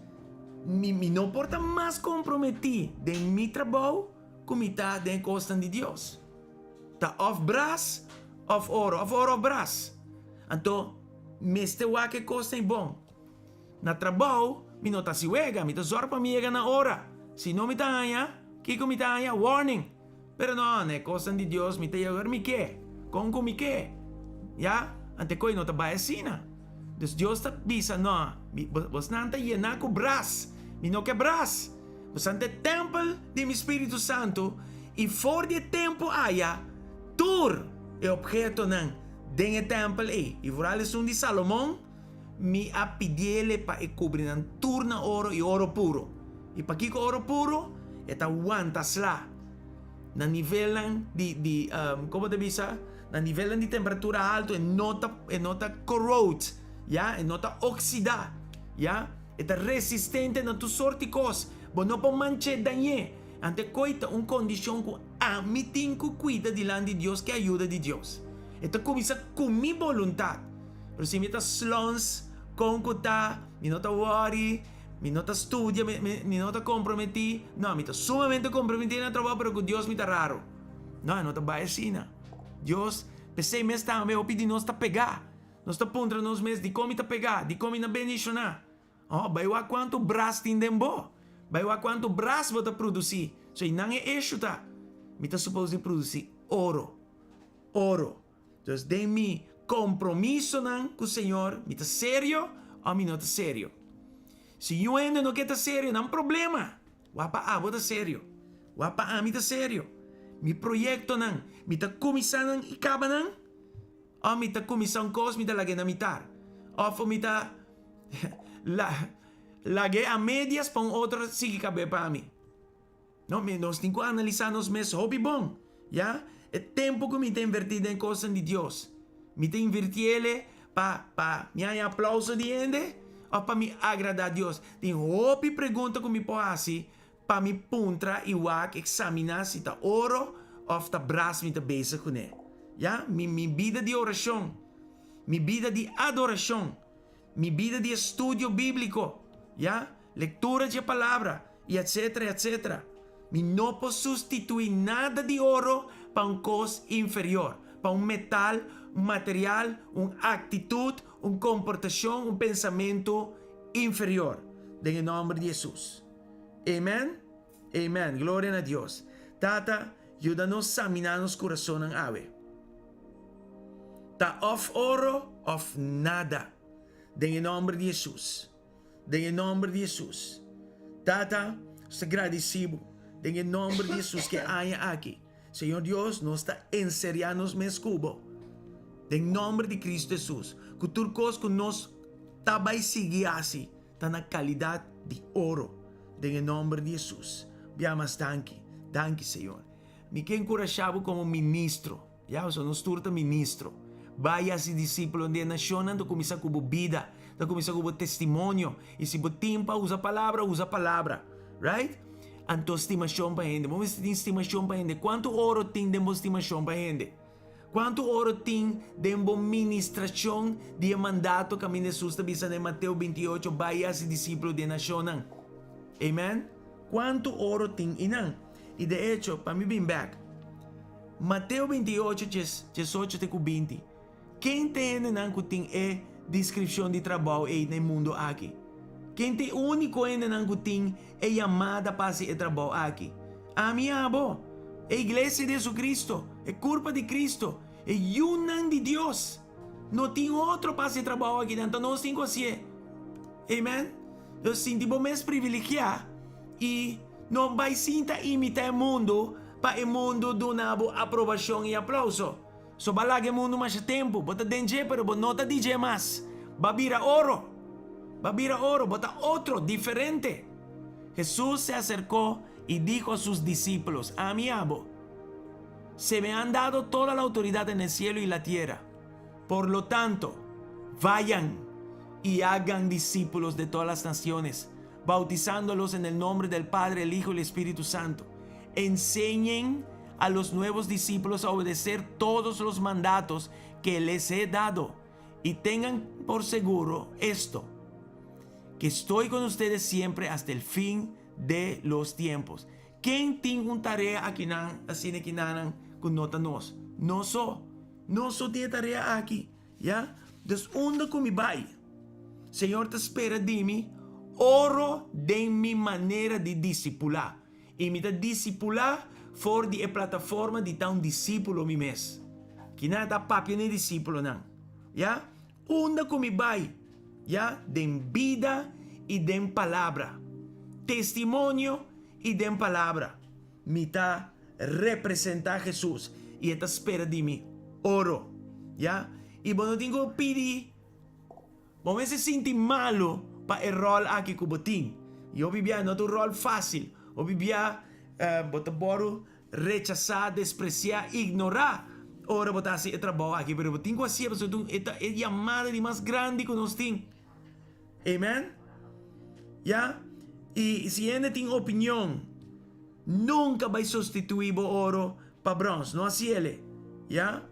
mi, mi no por ta mas komprometí den mi trabou Ku mi ta den e kosnan di Dios. Ta òf bras òf oro, òf oro òf bras. Anto mester wak e kosnan ei bon. Na trabou mi no ta hasi wega, mi ta zòrg pa mi yega na ora. Si no mi ta haña, kiko mi ta haña? Warning! Pero no, na e kosnan di Dios mi ta yega ora mi ke, kon ku mi ke. Ya, anto e kos ei no ta bai asina. Dus Dios ta bisa, no, bosnan ta yená ku bras, mi no ke bras. Bosan ta e tèmpel di mi Spiritu Santu, i for di e tempu aya tur e ophetonan den e tèmpel ei, i foral esun di Salomon, mi a pidiele pa e kubri nan tur na oro i oro puru. I pakiko oro puru? E ta wanta sla. Na nivelnan di, di kon bo ta bisa? Na nivelnan di temperatura haltu e no ta, e no ta corrode, ya, e no ta oxida, ya. E ta resistente na tur sort di kos. Bo no por manch'é, dañ'é. Anto e koi ta un kondishon ku ami tin ku kuida dilanti di Dios ku e ayuda di Dios. E ta kuminsá ku mi boluntat. Pero si mi ta slons, kon ku ta, mi no ta wòri, mi no ta studia, mi, mi, mi no ta komprometí. No, mi ta sumamente komprometí na trabou, pero ku Dios mi ta raro. No, e no ta bai asina. Dios, p'esei mes tambe hopi di nos ta pegá. Nos ta puntra nos mes, Dikon mi ta pegá? Dikon mi na bendishoná? Oh, bai wak kuantu bras tin den bo. Bai wak kuantu bras bo ta produsí. So einan e eshu ta. Mi ta supos di produsí oro. Oro. Dus den mi kompromisonan ku Señor, mi ta serio òf mi no ta serio? Si yu hende no ke ta serio, nan problema. Wak pa abo ta serio. Wak pa ami ta serio. Mi proyektonan, mi ta kuminsá nan i kaba nan? Òf mi ta kuminsá un kos, mi ta lag'é na mitar? Òf mi ta lag'é a medias pa un otro sigui kab'é pa mi? No, mi nos tin ku analisá nos mes hopi bon, ya. E tempu ku mi ta invertí den kosnan di Dios, mi ta invirtié el pa pa mi haña aplauso di hende òf pa mi agradá Dios? Tin hopi pregunta ku mi por hasi Pa mi puntra i wak eksaminá si ta oro òf ta bras mi ta bezig kuné. Ya, mi mi bida di orashon, mi bida di adorashon, mi bida di estudio bíbliko, ya, lektura dje Palabra, i etsetera i etsetera. Mi no por sustituí nada di oro pa un kos inferior, pa un metal, un material, un aktitut, un komportashon, un pensamentu inferior. Den e nòmber di Hesus. Amen. Amen. Gloria na Dios. Tata, yuda nos saminá nos kurasonnan awe. Ta òf oro òf nada. Den e nòmber di Hesus. Den e nòmber di Hesus. Tata, nos ta gradisí bo den e nòmber di Hesus ku e aña aki, Señor Dios, nos ta enseriá nos mes ku bo. Den nòmber di Kristu Hesus, ku tur kos ku nos ta bai sigui hasi, Ta na calidad di oro. Den e nomber di Jesus. Bia mas danki. Danki Señor. Mi ke encurasha bo como ministro. Ya, pasobra nos tur ta ministro. Bai haci discipulo den e nacionnan ta cuminsa cu bo bida, ta cuminsa cu bo testimonio. Y si bo tin pa usa palabra, usa palabra. Right? Anto stimacion pa hende. Bo mester tin stimacion pa hende. Cuanto oro tin den bo stimacion pa hende? Kuantu oro tin den bo ministrashon di e mandato kaminda Hesus ta bisa den Mateo 28, Bai i hasi disípulo di e nashonnan? Amen. Kuantu oro tin einan? I de echo, pa mi bin bèk, Mateo 28, 18 te ku 20, ken ta e hendenan ku tin e deskripshon di trabou ei na e mundu aki? Ken ta e úniko hendenan ku tin e yamada pa hasi e trabou aki? Ami i abo, e Iglesia di Jesucristo, e Curpa di Cristo, e yunan di Dios. No tin otro pa haci e trabou aki, anto nos tin cu hacié. Amen. Entonces sinti bo mes privilegiá i no bai sinta imita e mundu pa e mundu duna bo aprobacion i aplauso. So ba laga e mundu masha tempu, bo ta den dje pero bo no ta di dje mas. Ba bira oro. Ba bira oro, bo ta otro, diferente. Jesús se acercó y dijo a sus discípulos, Ami abo, se me han dado toda la autoridad en el cielo y la tierra. Por lo tanto, vayan y hagan discípulos de todas las naciones, bautizándolos en el nombre del Padre, el Hijo y el Espíritu Santo. Enseñen a los nuevos discípulos a obedecer todos los mandatos que les he dado y tengan por seguro esto, que estoy con ustedes siempre hasta el fin de los tiempos. Ken tin un tarea akinan, asina kinanan, ku no ta nos? Nos so. Nos so tin e tarea aki. Ya? Dus unda ku mi bai, Señor ta spera di mi oro den mi manera di disipulá. I mi ta disipulá for di e plataforma di ta un disípulo mi mes. Kinan ta papia na e disípulonan. Ya? Unda ku mi bai, ya, den bida i den palabra, testimonio i den palabra, mi ta representá Hesus i e ta spera di mi oro. Ya? I bo no tin ku pidi, bo mester sinti malu pa e ròl aki ku bo tin. I hopi bia no ta un ròl fásil. Hopi bia. Bo ta wòrdu rechasá, despresiá, ignorá ora bo ta hasi e trabou aki, pero bo tin ku hasié pasobra e ta e yamada di mas grandi ku nos tin. Amen. Ya. I si hende tin opinion, nunka bai sustituí bo oro pa bròns. No hasiel. Ya.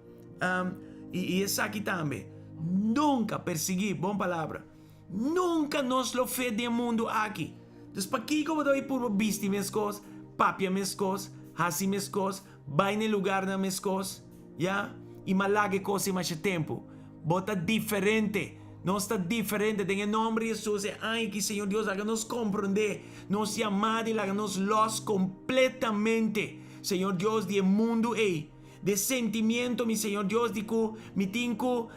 I esaki tambe, nunka persiguí, bon palabra. Nunka nos lo fe den e mundu aki. Dus pakiko bo ta bai purba bisti meskos, papia meskos, hasi meskos, bai na e lugarnan meskos, ya? I malaga e kos ei masha tempu. Bo ta diferente. Nos ta diferente. Den e nòmber di Hesus e aña aki, Señor Dios, laga nos komprondé nos yamada i laga nos lòs kompletamente, Señor Dios, di e mundu ei. De sentimiento, mi Señor Dios, di ku mi tin ku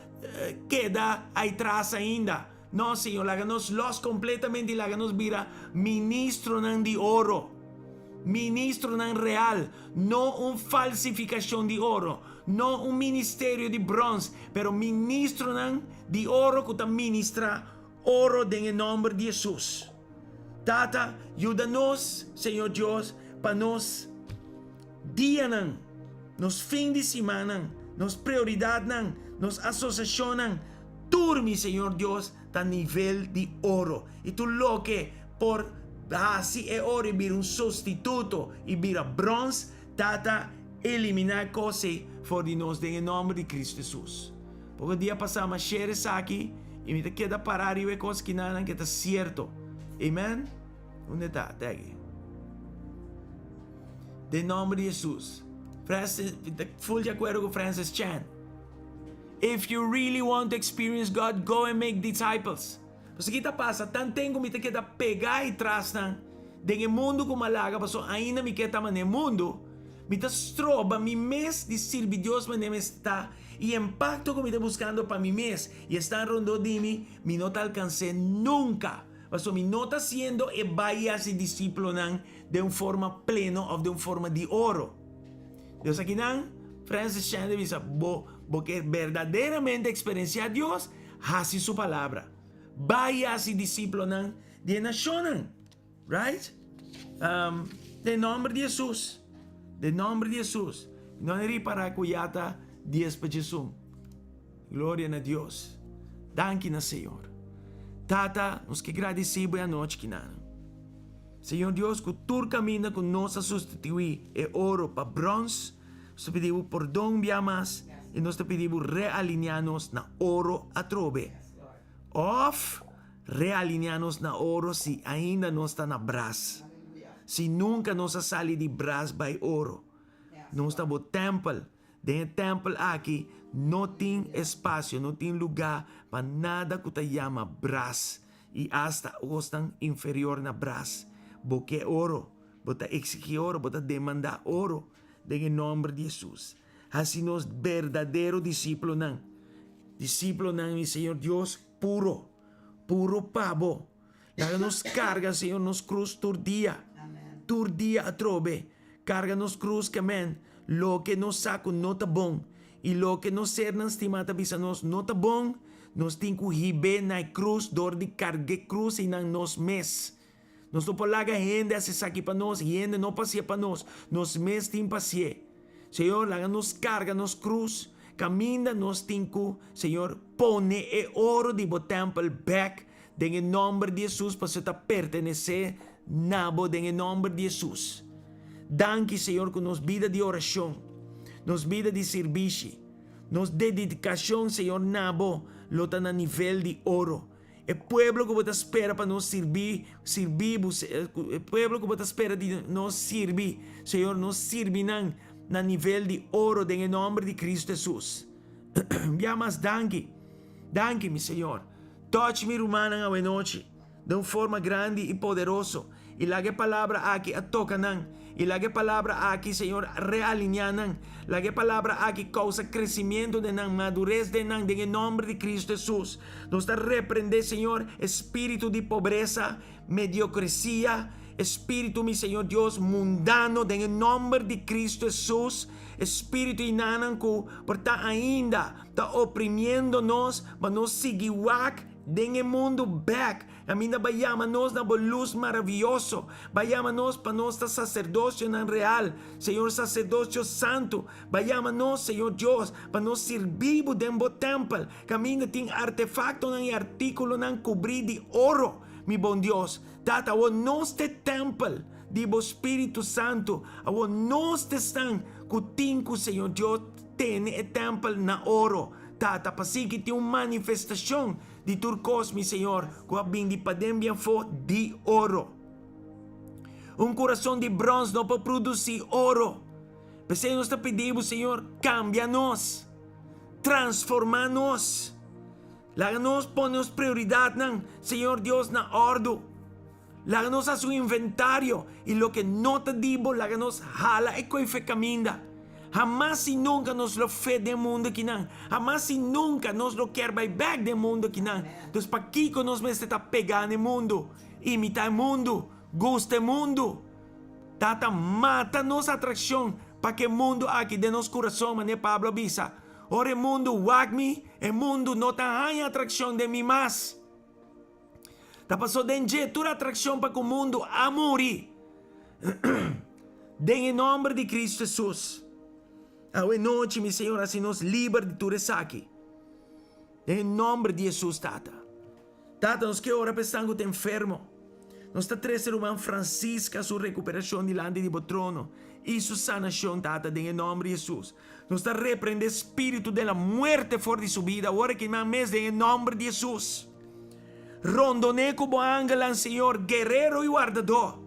keda aitras ainda. No, Señor, laga nos los kompletamente i laga nos bira ministronan di oro. Ministronan real, no un falsifikashon di oro, no un ministerio di brons, pero ministronan di oro ku ta ministrá oro den e nòmber di Hesus. Tata, yuda nos, Señor Dios, pa nos dianan, nos fin di simannan, nos prioridatnan, nos asosiashonnan, tur, mi Señor Dios, ta nivel di oro. I tur loke por hasi e oro i bira un sustituto i bira brons, Tata, eliminá e kos ei for di nos den e nòmber di Kristu Hesus. Poko dia pasá m'a share esaki i mi ta keda pará riba e kos kinanan ke ta sierto. Amen? Unda ta? Te aki. Den nòmber di Hesus. Francis, mi ta full di akuerdo ku Francis Chan. If you really want to experience God, go and make disciples. Pasobra ki ta pasa? Tanten ku mi ta keda pegá i tras nan den e mundu ku m'a laga, pasobra ainda mi ke ta manera e mundu, mi ta stroba mi mes di sirbi Dios manera mi ta i e impakto ku mi ta buskando pa mi mes i esnan rondó di mi, mi no ta alkans'é nunka. Pasobra mi no ta hasiendo e bai i hasi disiplonan den un forma pleno òf den un forma di oro. Dios akinan, Francis Chan ta bisa, bo bo ke berdaderamente eksperensiá Dios, hasi su palabra. Bai i hasi disiplonan di e nashonnan. Right? Um, den nòmber di Hesus. Den nòmber di Hesus. No a ripará ku ya ta dies pa djesun. Gloria na Dios. Danki na Señor. Tata, nos ke gradisí bo e anochi kinan. Señor Dios, ku tur kaminda ku nos a sustituí e oro pa bròns, nos ta pidi Bo pordon un bia mas i nos ta pidi Bo realiniá nos na oro atrobe. Òf realiniá nos na oro si ainda nos ta na bras. Si nunka nos a sali di bras bai oro. Nos ta Bo tèmpel. Den e tèmpel aki no tin espasio, no tin lugá pa nada ku ta yama bras i asta kosnan inferior na bras. Bo ke oro, bo ta eksigí oro, bo ta demandá oro den e nòmber di Hesus. Hasi nos berdadero disiplonan, disiplonan, mi Señor Dios, puro, puro pa bo. Laga nos karga, Señor, nos krus tur dia. Tur dia atrobe. Karga nos krus ke men loke nos sa ku no ta bon i loke nos sernan stimá ta bisa nos no ta bon, nos tin ku hib'é na e krus dor di karg'é krus einan nos mes. Nos no por laga hende hasi esaki pa nos i hende no por hasié pa nos. Nos mes tin pa hasié. Señor, laga nos karga nos krus kaminda nos tin ku, Señor, pone e oro di bo tèmpel bèk Den e nòmber di Hesus pasobra ta pertenesé na bo den e nòmber di Hesus. Danki Señor ku nos bida di orashon, nos bida di sirbishi, nos dedikashon Señor na bo lo ta na nivel di oro. E pueblo ku bo ta spera pa nos sirbi, sirbi bo, e pueblo ku bo ta spera di nos sirbi, Señor nos sirbi nan na nivel di oro den e nòmber di Kristu Hesus. Bia mas danki. Danki mi Señor. Touch mi rumannan awenochi den un forma grandi i poderoso i laga e palabra aki a toka nan i laga e palabra aki Señor realiñá nan. Laga e palabra aki kousa kresimiento den nan, madures den nan den e nòmber di Kristu Hesus. Nos ta reprendé Señor e spiritu di pobresa, mediokresia. espíritu, mi Señor Dios, mundano den e nòmber di Cristo Hesus, espíritu inanan ku por ta ainda ta oprimiendo nos pa nos sigui wak den e mundu bèk. Caminda Bo a yama nos na Bo lus maravioso. Bo a yama nos pa nos ta sacerdocionan real, Señor, sacerdocio santu. Bo a yama nos, Señor Dios, pa nos sirbi Bo den Bo tempel, caminda tin artefactonan y articulonan cubri di oro, mi bon Dios. Tata, awor nos ta e tempel di Bo Spiritu Santu. Awor nos ta esnan cu tin cu, Señor Dios, tene e tempel na oro. Tata, pa sigui tin un manifestacion Di tur kos, mi Señor, ku a bin di paden bien fo di oro. Un kurason di brons no por produsí oro. P'esei nos ta pidi bo, Señor, kambia nos. Transformá nos. Laga nos pone nos prioridatnan, Señor Dios, na òrdu. Laga nos hasi un inventario i loke no ta di bo laga nos hala e koe fe kaminda. Hamas i nunka nos lo fe den mundu akinan. Hamas i nunka nos lo kier bai bek den mundu akinan. Dus pakiko nos mester ta pegá na e mundu, imitá e mundu, gusta e mundu? Tata, mata nos atrakshon pa ku e mundu aki den nos kurason, manera Pablo a bisa, Ora e mundu wak mi, e mundu no ta haña atrakshon den mi mas. Ta pasó den dje tur atrakshon pa ku mundu a muri. Den e nòmber di Kristu Hesus, awe nochi, mi Señor, hasi nos liber di tur esaki. Den e nòmber di Hesus, Tata. Tata, nos ke ora pa esnan ku ta enfermo. Nos ta trese ruman Francisca su rekuperashon dilanti di bo trono i su sanashon, Tata, den e nòmber di Hesus. Nos ta reprende spiritu den la muerte for di su bida awor aki nan mes den e nòmber di Hesus. Rondon'é ku bo angelnan, Señor, guerero i wardadó,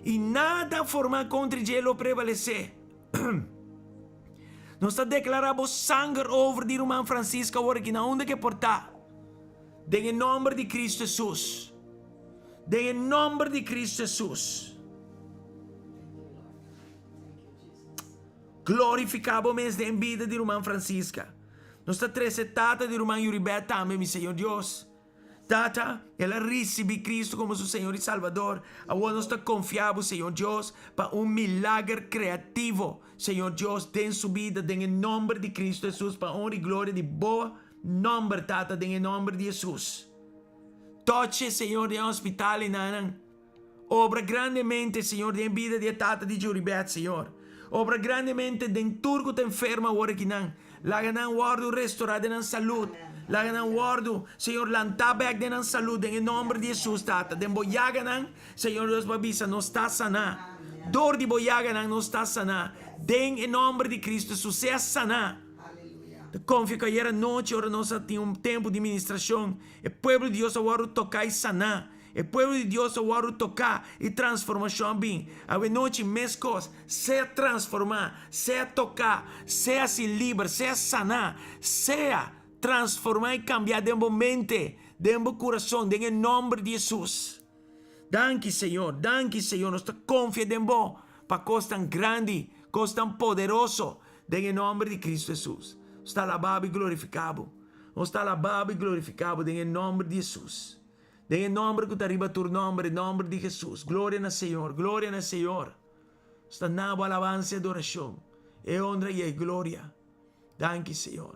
i nada formá kontra dje lo prevalesé. Nos ta deklará bo sanger over di ruman Francisca awor aki na unda ke por ta, den e nòmber di Cristo Hesus. Den e nòmber di Cristo Hesus. Glorifiká bo mes den bida di ruman Francisca. Nos ta trese tata di ruman Yuribeth tambe, mi Señor Dios. Tata, el a risibí Cristo komo su Señor i Salbador. Awor nos ta konfia bo, Señor Dios, pa un milager kreativo, Señor Dios, den su bida, den e nòmber di Cristo Hesus, pa honra i gloria di bo nòmber, Tata, den e nòmber di Hesus. Toch'e, Señor, den e hospital enanan. Obra grandemente, Señor, den e bida di e tata di Juribeth, Señor. Obra grandemente den tur ku ta enfermo awor akinan. Laga nan wòrdu restorá den nan salud. Laga nan wòrdu, Señor, lantá bèk den nan salud den e nòmber di Hesus, Tata. Den bo yaganan, Señor Dios, bo a bisa, nos ta saná. Dor di bo yaganan nos ta saná. Den e nòmber di Cristo Hesus, sea saná. Ta konfia ku ayera nochi ora nos a tin un tempu di ministrashon, e pueblo di Dios a wòrdu toká i saná. E pueblo di Dios a wòrdu toká i transformashon a bin. Awenochi meskos, sea transformá, sea toká, sea hasi liber, sea saná, sea transformá i kambiá den bo mente, den bo kurason, den e nòmber di Hesus. Danki, Señor, danki, Señor, nos ta konfia den Bo pa kosnan grandi, kosnan poderoso, den e nòmber di Kristu Hesus. Nos ta alabá Bo i glorifiká Bo. Nos ta alabá Bo i glorifiká Bo den e nòmber di Hesus. Den e nomber ku ta riba tur nomber, e nomber di Hesus. Gloria na Señor, gloria na Señor. Nos ta na bo alabansa i adorashon, e honra i e gloria. Danki, Señor.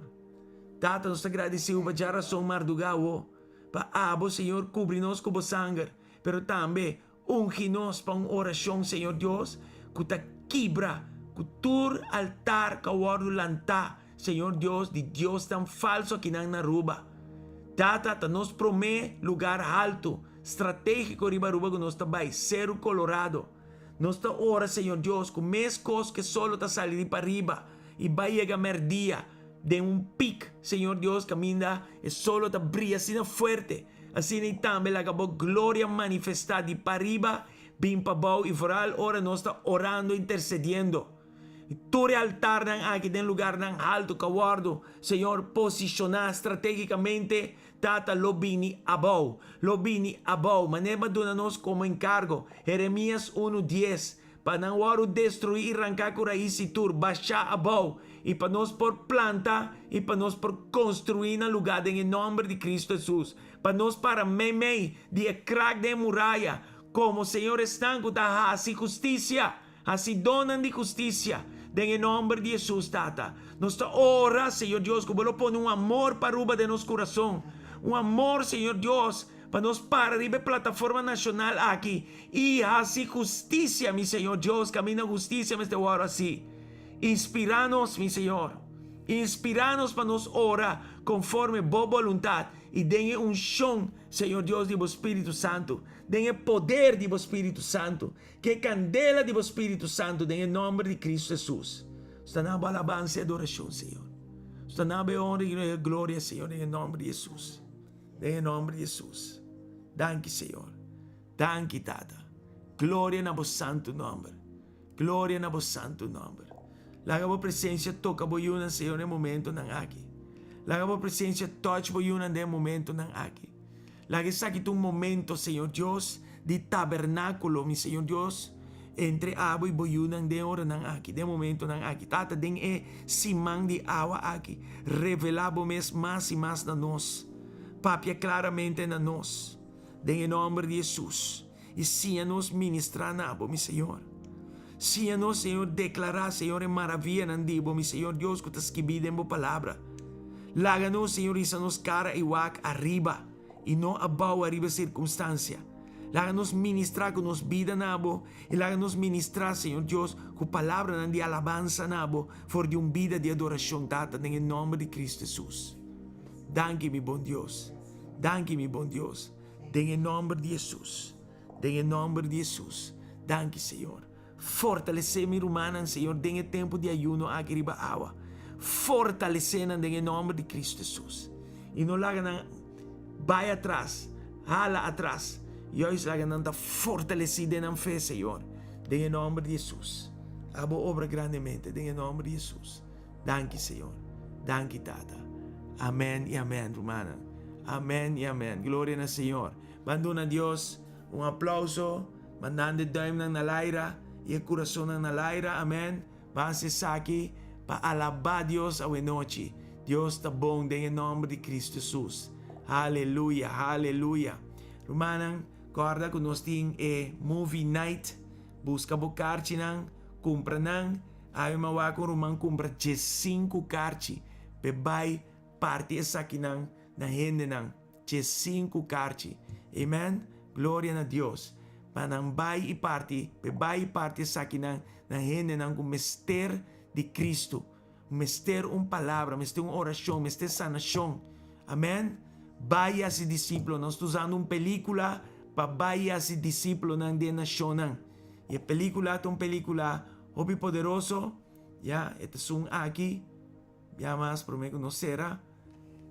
Tata, nos ta gradisí bo pa djarason mardugá awo, pa abo, Señor, kubri nos ku bo sanger, pero tambe Ungi nos pa un orashon, Señor Dios, ku ta kibra ku tur altar ku a wòrdu lantá, Señor Dios, di diosnan falsu akinan na Aruba. Tata, ta nos promé lugar haltu, stratégiko riba Aruba ku nos ta bai, Seru Colorado. Nos ta ora, Señor Dios, ku meskos ku e solo ta sali di pariba i bai yega mèrdia den un pik, Señor Dios, kaminda e solo ta bria asina fuerte, Asina i tambe laga bo gloria manifestá di pariba bin pabou i foral ora nos ta orando intersediendo. I tur e altarnan aki den lugarnan haltu ka wòrdu, Señor, posishoná stratégikamente, Tata, lo bini abou, lo bini abou, manera Bo a duna nos komo enkargo, Jeremias unu, dies, pa nan wòrdu destruí i ranká ku rais i tur, bashá abou, i pa nos por planta i pa nos por konstruí na lugá den e nòmber di Kristu Hesus, pa nos para meimei di e krak den e muraya. Komo Señor esnan ku ta hasi hustisia, hasidónan di hustisia, den e nòmber di Hesus, Tata. Nos ta ora, Señor Dios, ku Bo lo pone un amor pa Aruba den nos kurason. Un amor, Señor Dios, pa nos para riba e plataforma nashonal aki i hasi hustisia, mi Señor Dios, kaminda hustisia mester wòrdu hasi. Inspirá nos, mi Señor. Inspirá nos pa nos ora konforme Bo boluntat i den e unshon, Señor Dios, di Bo Spiritu Santu, den e poder di Bo Spiritu Santu, ku e kandela di Bo Spiritu Santu, den e nòmber di Kristu Hesus. Nos ta na Bo alabansa i adorashon, Señor. Nos ta na Bo e honra i e gloria, Señor, den e nòmber di Hesus. Den e nòmber di Hesus. Danki, Señor. Danki, Tata. Gloria na Bo santu nòmber. Gloria na Bo santu nòmber. Laga Bo presensia toka Bo yunan, Señor, den e momentonan aki. Laga Bo presensia touch Bo yunan den e momentonan aki. Laga esaki ta un momento, Señor Dios, di tabernákulo, mi Señor Dios, entre Abo i Bo yunan den e oranan aki, den e momentonan aki. Tata, den e siman di awa aki, revelá Bo mes mas i mas na nos. Papia klaramente na nos, den e nòmber di Hesus. I siña nos ministrá na Bo, mi Señor. Siña nos, Señor, deklará, Señor, e maravianan di Bo, mi Señor Dios, ku ta skibí den Bo Palabra. Laga nos, Señor, hisa nos kara i wak ariba i no abou ariba e sirkunstansia. Laga nos ministrá ku nos bida na Bo i laga nos ministrá, Señor Dios, ku palabranan di alabansa na Bo for di un bida di adorashon, Tata, den e nòmber di Kristu Hesus. Danki, mi bon Dios. Danki, mi bon Dios. Den e nòmber di Hesus. Den e nòmber di Hesus. Danki, Señor. Fortalesé mi rumannan, Señor, den e tempu di ayuno aki riba awa. Fortalesé nan den e nòmber di Kristu Hesus. I no laga nan bai atras, hala atras. Juist laga nan ta fortalesí den nan fe, Señor. Den e nòmber di Hesus. Abo obra grandemente den e nòmber di Hesus. Danki Señor. Danki Tata. Amen i amen rumannan. Amen i amen. Gloria na Señor. Ban duna Dios un aplauso. Mandando e duimnan na laira i e kurasonnan na laira. Amen. Ban hasi esaki pa alabá Dios awenochi. Dios ta bon den e nòmber di Kristu Hesus. Haleluya, haleluya. Rumannan, kòrda ku nos tin e movie night. Buska bo karchinan, kumpra nan. Awe mi a wak un ruman kumpra diesinku karchi p'e bai parti esakinan na hendenan. Diesinku karchi. Amen. Gloria na Dios. Pa nan bai i parti, p'e bai i parti esakinan na hendenan ku mester di Kristu. Mester un palabra, mester un orashon, mester sanashon. Amen. Bai i hasi disiplo. Nos ta usando un pelikula pa bai i hasi disiplonan den nashonnan. I e pelikula ta un pelikula hopi poderoso, ya, e ta esun aki, bia mas prome ku nos sera,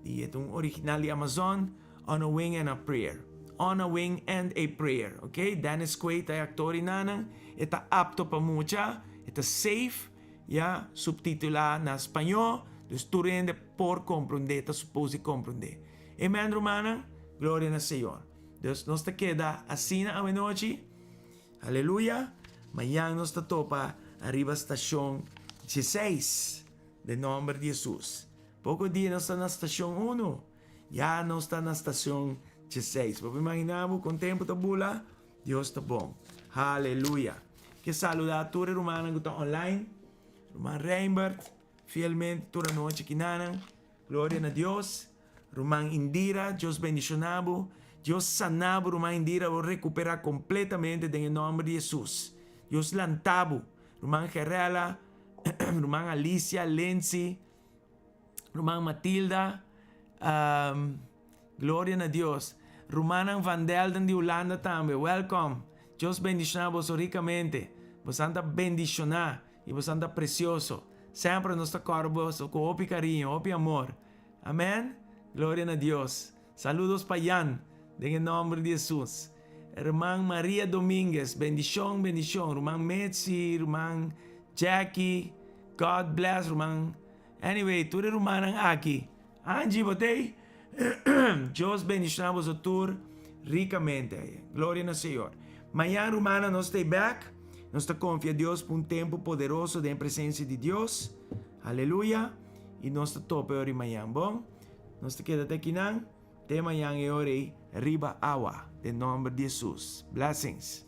i e ta un original di Amazon, On a Wing and a Prayer, On a Wing and a Prayer, ok, Dennis Quaid ta e aktor i nanan, e ta apto pa mucha, e ta safe, ya, subtitulá na spañó, dus tur hende por komprondé, ta supos di komprondé. Amen rumannan, gloria na Señor. Dus nos ta keda asina awenochi. Aleluya! Mañan nos ta topa ariba stashon dieseis den nomber di Hesus. Poko dia nos ta na stashon unu, ya nos ta na stashon dieseis. Bo por imagina bo kon tempu ta bula? Dios ta bon. Haleluya! Ke saluda tur e rumannan ku ta online. Ruman Reinbert, fielmente tur anochi kinanan. Gloria na Dios. Ruman Indira, Dios bendiciona bo. Dios sana bo, ruman Indira, bo recupera completamente den e nomber di Jesus. Dios lanta bo. Ruman Gerella, ruman Alicia, Lindsay, ruman Matilda, um, gloria na Dios. Rumannan Van Delden di Hulanda tambe, welcome. Dios bendiciona boso ricamente. Bosan ta bendiciona y bosan ta precioso. Semper nos ta corda boso cu hopi cariño, hopi amor. Amen! Gloria na Dios! Saludos pa Jan, den e nomber di Jesus. Ruman Maria Dominguez, bendicion, bendicion. Ruman Mitzi, ruman Jackie, God bless ruman. Anyway, tur e rumannan aki. Angie, bo t'ey? Dios bendiciona boso tur ricamente. Gloria na Señor. Mañan rumannan nos t'ey back. Nos ta confia Dios pa un tempo poderoso den presencia di Dios. Aleluya. I nos ta topa e ora di mañan. Bon, nos ta keda te akinan. Te mañan e ora ei, riba awa, den nòmber di Hesus. Blessings!